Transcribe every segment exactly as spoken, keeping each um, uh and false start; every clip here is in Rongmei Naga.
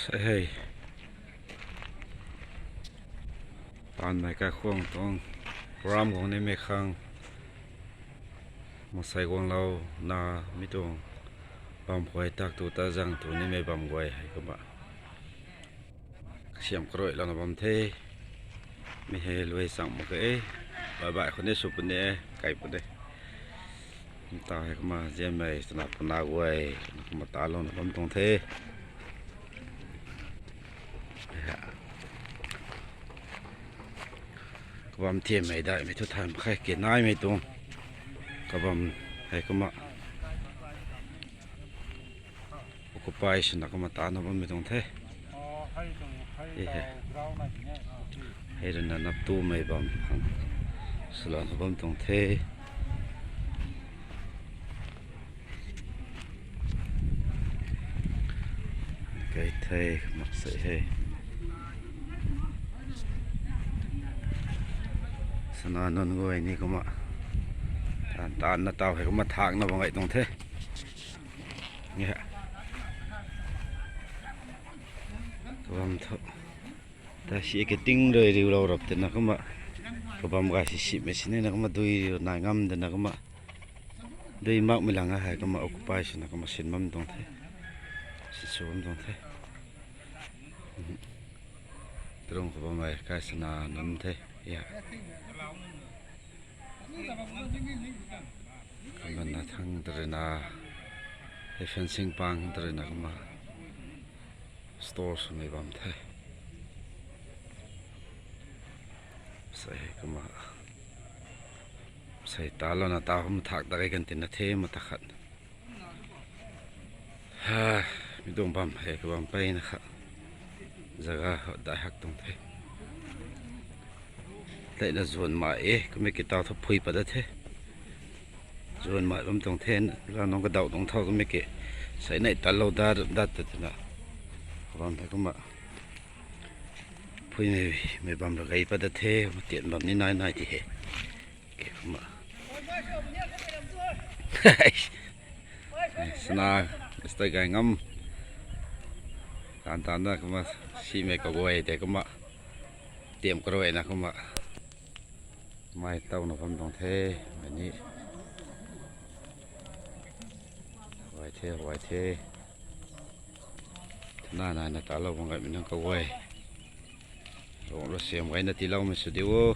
Hei. Taanvmei kaikhwang tuang program guang nimei khang, mansei guanglou na mi tuang bam khuay tak tu ta zang tu nimei bam guay hei kumna kasiamh karuailouna bam the. Mi hei luai chang mak ge. Baih baih khou ni sw puni e, kai puni. Ntaw hei kumna zianmei twna puna guay kumna talouna bam tuang the. Kabam thiammei daihmei thu thay mak khe, kinaimei tuang kabam hei kumna occupy swna kumna tana bammei tuang the. Hei ruina naptumei bam khang swlouna bam tuang the. Kai the, mak sei hei. Sana nunc guay ni kumna taanv taanvna taw hei kumna thaengna bam gay tuang the. Kabam thu ta si ki ting rui riulou rap twna kumna kabam gay si simei sinina kumna dui riu nai ngam dana kumna dui makmei lang hei kumna occupy swna kumna sin bam tuang the. Sin sw bam tuang the. Tarung khou bammei kai sana nunc the. Kumna thang ta ruina hei fencing pang ta ruina kumna store swmei bam the. Sei kumna sei talouna ta kum thak ta kai kan tina the mata khat. Mi tuang bam hei kabam peyna kha zaga dai hak tuang the. Leina zuan mai e, kumna ki taw thu phui pat dat the. Zuan mai bam tuang the, la nung kadauh nung thau kumna ki sei nei tatlou dat dat ta twna kabam the kumna phuimei mei bam ra gay pat dat the, matian bam ni nai nai ti he. Kumna sana stay gay ngam taanv taanvna kumna simei kaguay tei kumna tiam karuaina kumna mei tawna bam tuang the. Mei ni huay the, huay the. Thana naina talou bam gaymei nunc kaguay, rung ru siam gayna tiiloumei sw di o.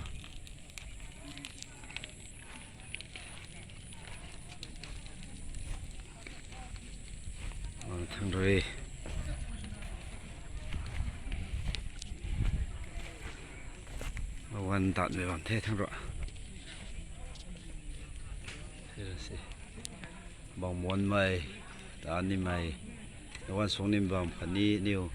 Thang rui wan tatmei bam the thang rui. Bang muanmei, ta nimei, wan suang nimei bam khatni niw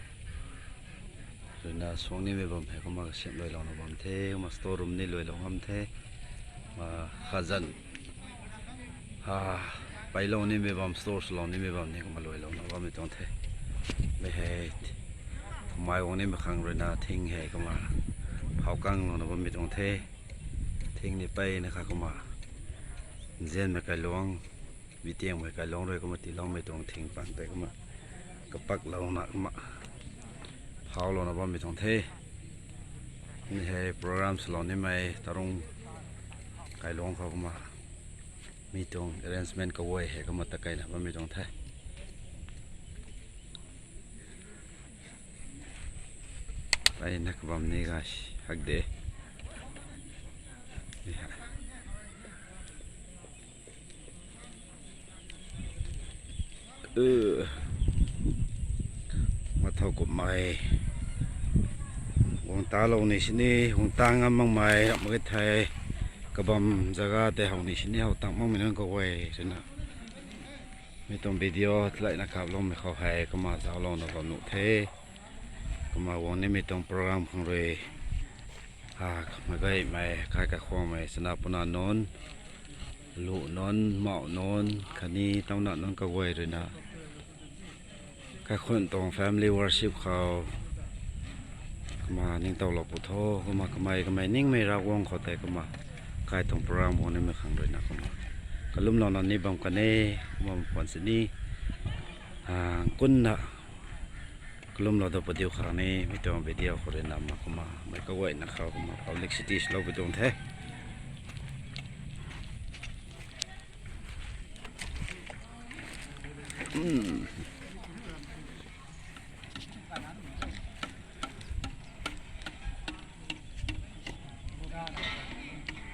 ruina suang nimei bam hei kumna kasiamh luailouna bam the, kumna store room ni luailou ngam the. Kumna khazan peilou nimei bam, store swlou nimei bam ni kumna luailouna bammei tuang the. Mei hei kamei guang nimei khang ruina thing hei kumna phau kanglouna bammei tuang the. Thing ni peyna kha kumna nzianmei kailuang, mi tiangmei kailuang rui kumna tiiloumei tuang thing pang tei kumna kapaklouna kumna phaulouna bammei tuang the. Ni hei program swlou nimei tarung kailuang khou kumna mi tuang arrangement kaguay hei kumna ta kaina bammei tuang the. Ai na kabam ni guys, hak de. Mathau kummei guang talou ni sini, guang ta ngam makmei ram mak ge thei, kabam zaga tei how ni sini how tang makmei nunc kaguay swna mi tuang video tiilayna kaploumei khou hei kumna zauclouna bam nuh the. Kumna guang nimei tuang program khang rui kamei gaymei, kai kakhwangmei, chana puna nunc, lu nunc, mauh nunc khatni tauna nunc kaguay ruina kaikhun tuang family worship khou kumna ningtowlou pu tho. Kumna kamei kamei ningmei Ravguangc khou tei kumna kai tuang program guang nimei khang ruina kumna kalumlouna ni bam kan e. Kumna phuan sini kunna Kalumlou da padiu khang ni mi tuang video khou rui na ma kumna mei kaguayna khou kumna publicity swlou pi tuang the. Hmm.